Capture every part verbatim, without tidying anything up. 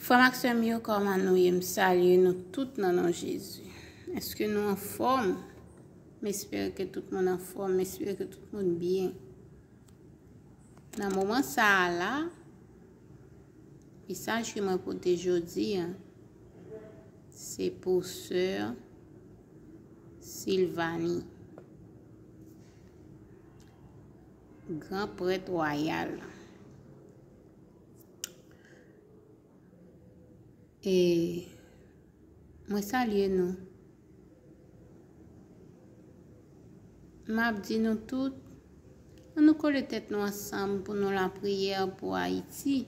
Frè m ak sè m yo, kòman nou ye? M salye nou tout nan non Jezi. Èske nou anfòm? M espere ke tout moun anfòm, m espere ke tout moun byen. Nan moman sa a la, mesaj ke mwen pote jodi a, se pou sè Silvani, gran prèt wayal. E mwen salye nou. M ap di nou tout, an nou kole tèt nou ansanm pou nou lapriyè pou Ayiti,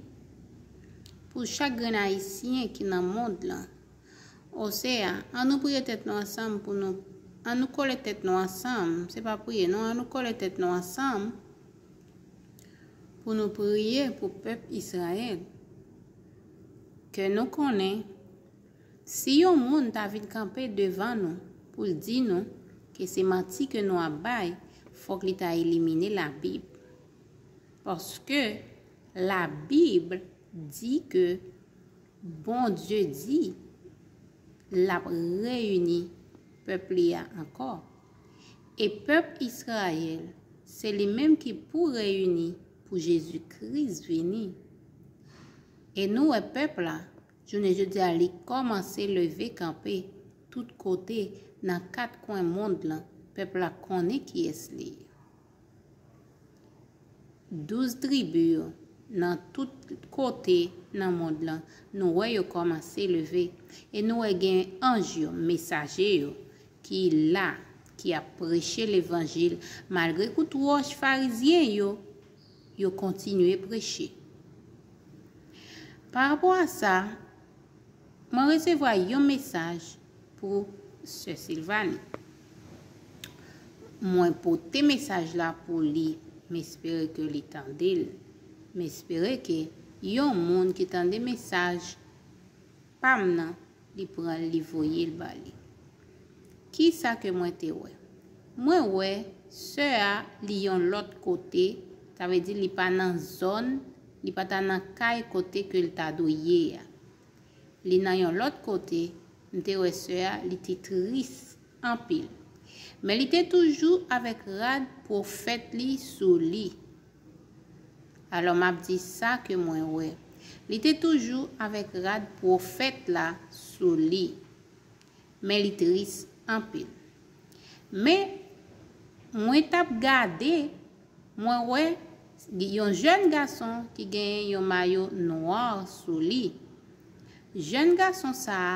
pou chak grenn Ayisyen ki nan mond lan. Osea, an nou priye tèt nou ansanm pou nou, an nou kole tèt nou ansanm, se pa priye non, an nou kole tèt nou ansanm pou nou priye pou pèp Izrayèl. Ke nou konnen, si yon moun ta vin kanpe devan nou pou l di nou ke se manti ke nou ap bay, fòk li ta elimine Labib. Paske Labib di ke Bondye di l ap reyini pèp li a ankò. E pèp Izrayèl, se li menm ki pou reyini pou Jezi Kris vini. E nou wè pèp la, jounen jodi a, li kòmanse leve kanpe tout kote nan kat kwen mond lan. Pèp la konnen kiyès li ye. Douz tribi yo, nan tout kote nan mond lan, nou wè yo kòmanse leve. E nou wè gen anj yo, mesaje yo, ki la, ki ap preche levanjil, malgre kout wòch farizyen yo, yo kontinye preche. Pa rapò a sa, mwen resevwa yon mesaj pou sè Silvani. Mwen pote mesaj la pou li, m espere ke li tande l. M espere ke yon moun ki tande mesaj pa m nan, li pran l, li voye l ba li. Kisa ke mwen te wè? Mwen wè sè a, li yon lòt kote, sa vle di li pa nan zòn, li pa ta nan kay kote ke l ta dwe ye a. Li nan yon lòt kote, m te wè sè a, li te tris anpil. Men li te toujou avèk rad pwofèt li sou li. Alò, m ap di sa ke mwen wè. Li te toujou avèk rad pwofèt la sou li. Men li tris anpil. Men, mwen t ap gade, mwen wè yon jèn gason ki genyen yon mayo nwa sou li. Jèn gason sa a,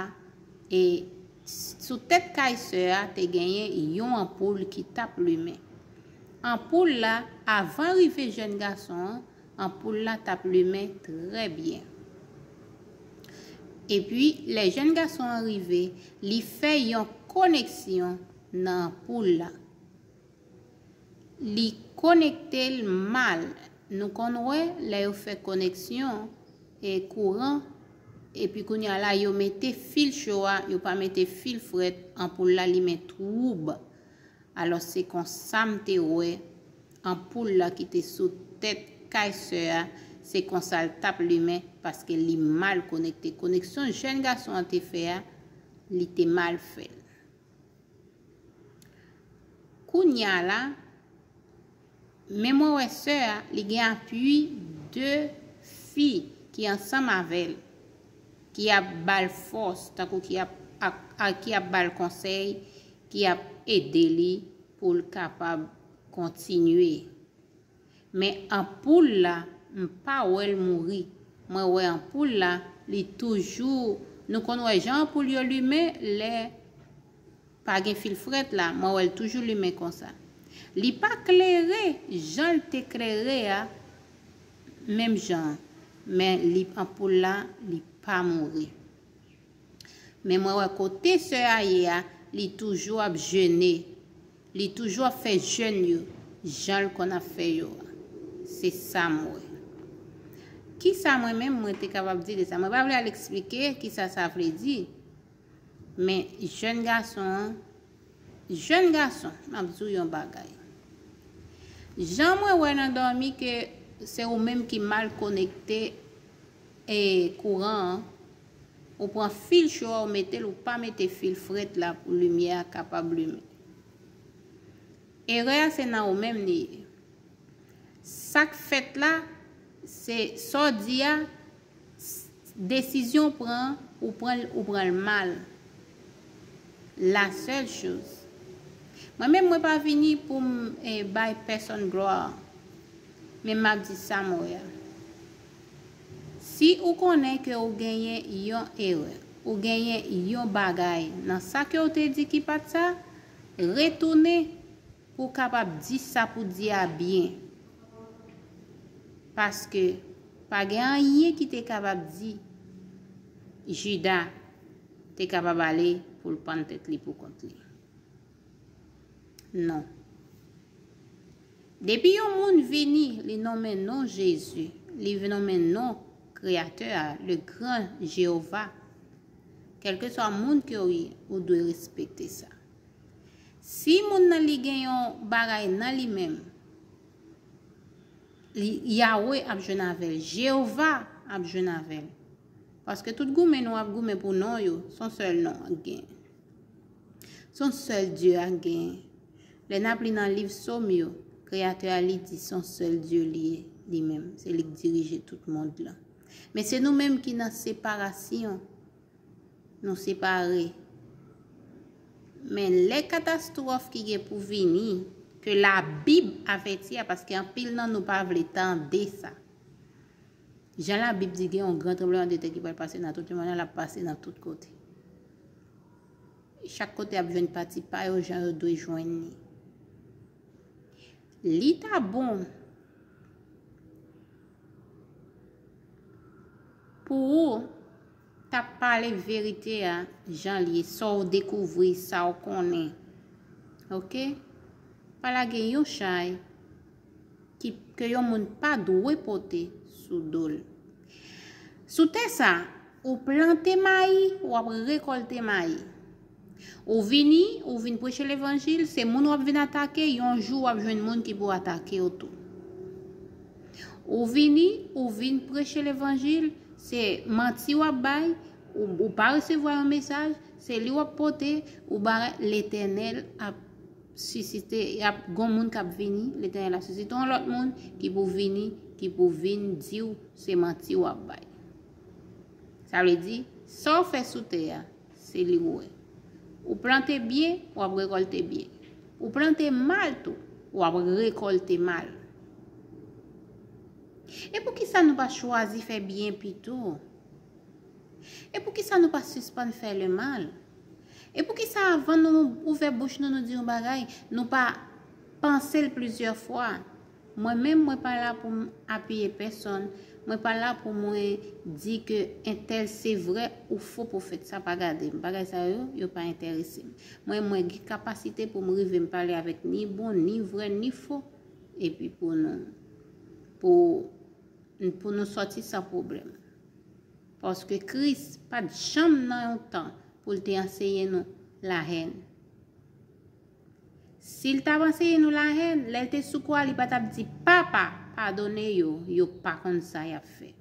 e, sou tèt kay sè a, te genyen yon anpoul ki t ap limen. Anpoul la, avan rive jèn gason an, anpoul la t ap limen trè byen. Epi, lè jèn gason an rive, li fè yon koneksyon nan anpoul la. Li konekte l mal. Nou konn wè, lè yo fè koneksyon, e, kouran, epi kounye a la, yo mete fil cho a, yo pa mete fil frèt, anpoul la limen twoub. Alò, se konsa m te wè anpoul la ki te sou tèt kay sè a, se konsa l t ap limen, paske li mal konekte. Koneksyon jèn gason an te fè a, li te mal fè l. Kounye a la, men mwen wè sè a, li gen apui de fi ki ansanm avè l, ki ap ba l fòs, tankou ki ap, ak, ak, ki ap ba l konsèy, ki ap ede li pou l kapab kontinye. Men anpoul la, m pa wè l mouri. Mwen wè anpoul la, li toujou, nou konn wè jan anpoul yo limen lè pa gen fil frèt la, mwen wè l toujou limen konsa. Li pa klere jan l te klere a, menm jan an. Men li, anpoul la, li pa mouri. Men mwen wè kote sè a ye a, li toujou ap jene. Li toujou ap fè jèn yo, jan l konn ap fè yo a. Se sa m wè. Kisa mwen menm, mwen te kapab di de sa? Mwen pa vle al eksplike kisa sa vle di. Men jèn gason an, jèn gason, m ap di w yon bagay. Jan mwen wè nan dòmi ke se ou menm ki mal konekte e kouran an, Ou pran fil cho a, ou mete l, ou pa mete fil frèt la pou limyè a kapab limen. Erè a se nan ou menm li ye. Sa k fèt la, se sa w di a, s- desizyon w pran, ou pran l, ou pran l mal. La sèl choz. Mwen menm, mwen pa vini pou m eh, bay pèsonn glwa. Men m ap di sa m wè a. Si ou konnen ke ou genyen yon erè, ou genyen yon bagay nan sa ke ou te di ki pa t sa, retounen pou w kapab di sa pou di a byen. Paske pa gen anyen ki te kapab di Jida te kapab ale pou l pann tèt li pou kont li. Non. Depi yon moun vini, li nonmen non Jezi, li nonmen non Kreyatè a, le gran Jewova, kèlkeswa moun ke w ye, ou dwe respekte sa. Si moun nan li gen yon bagay nan li menm, li, Yawe ap jwenn avè l, Jewova ap jwenn avè l. Paske tout goumen nou ap goumen pou non yo, se yon sèl non ak gen. Se yon sèl Dye ak gen. Lè n ap li nan liv Sòm yo, Kreyatè a li di se yon sèl Dye li ye, li menm. Se li k dirije tout mond lan. Men se nou menm ki nan separasyon. Nou separe. Men lè katastwòf ki gen pou vini, ke Labib avèti a, paske anpil nan nou pa vle tande sa. Jan Labib di gen yon gran tranblemanntè ki pral pase nan tout lemonn nan, l ap pase nan tout kote. Chak kote ap jwenn pati pa yo jan yo dwe jwenn li. Li ta bon pou ou t ap pale verite a jan l ye, sa w dekouvri, sa w konnen. Oke? Pa lage yon chay ki, ke yon moun pa dwe pote sou do l. Sou tè sa, ou plante mayi, w ap rekòlte mayi. Ou vini, ou vin preche levanjil, se moun w ap vin atake, yon jou w ap jwenn moun ki pou atake w tou. Ou vini, ou vin preche levanjil, se manti w ap bay, ou, ou pa resevwa yon mesaj, se li w ap pote, ou bagay, Letènèl ap sisite, y ap gon moun k ap vini, Letènèl ap sisite yon lòt moun ki pou vini, ki pou vin di w se manti w ap bay. Sa vle di, sa w fè sou tè a, se li w wè. Ou plante byen, w ap rekòlte byen. Ou plante mal tou, w ap rekòlte mal. E poukisa nou pa chwazi fè byen pito? E poukisa nou pa sispann fè lemal? E poukisa avan nou ouvè bouch nou, nou di yon bagay, nou pa panse l plizyè fwa? Mwen menm, mwen pa la pou m apiye pèsonn. Mwen pa la pou mwen di ke entèl se vrè ou fo pwofèt. Sa pa gade m. Bagay sa yo, yo pa enterese m. Mwen, mwen gen kapasite pou m rive m pale avèk ni bon, ni vrè, ni fo. Epi pou nou, pou, pou nou sòti san pwoblèm. Paske Kris pa t janm nan yon tan pou l te anseye nou lahèn. Si l t ap anseye nou lahèn, lè l te sou kwa, li pa t ap di, "Papa, padone yo, yo pa konn sa y ap fè."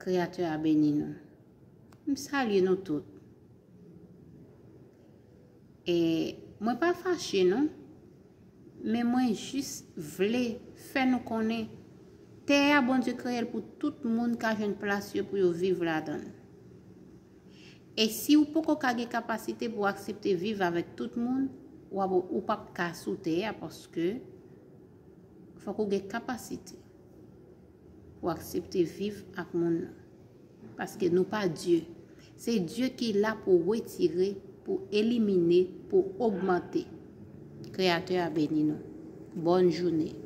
Kreyatè a beni nou. M salye nou tout. E mwen pa fache non, men mwen jis vle fè nou konnen tè a Bondye kreye l pou tout moun ka jwenn plas yo pou yo viv ladan l. E si ou poko ka gen kapasite pou aksepte viv avèk tout moun, w ap, ou p ap ka sou tè a paske fòk ou gen kapasite pou aksepte viv ak moun nan. Paske nou pa Dye. Se Dye ki la pou retire, pou elimine, pou ogmante. Kreyatè a beni nou. Bòn jounen.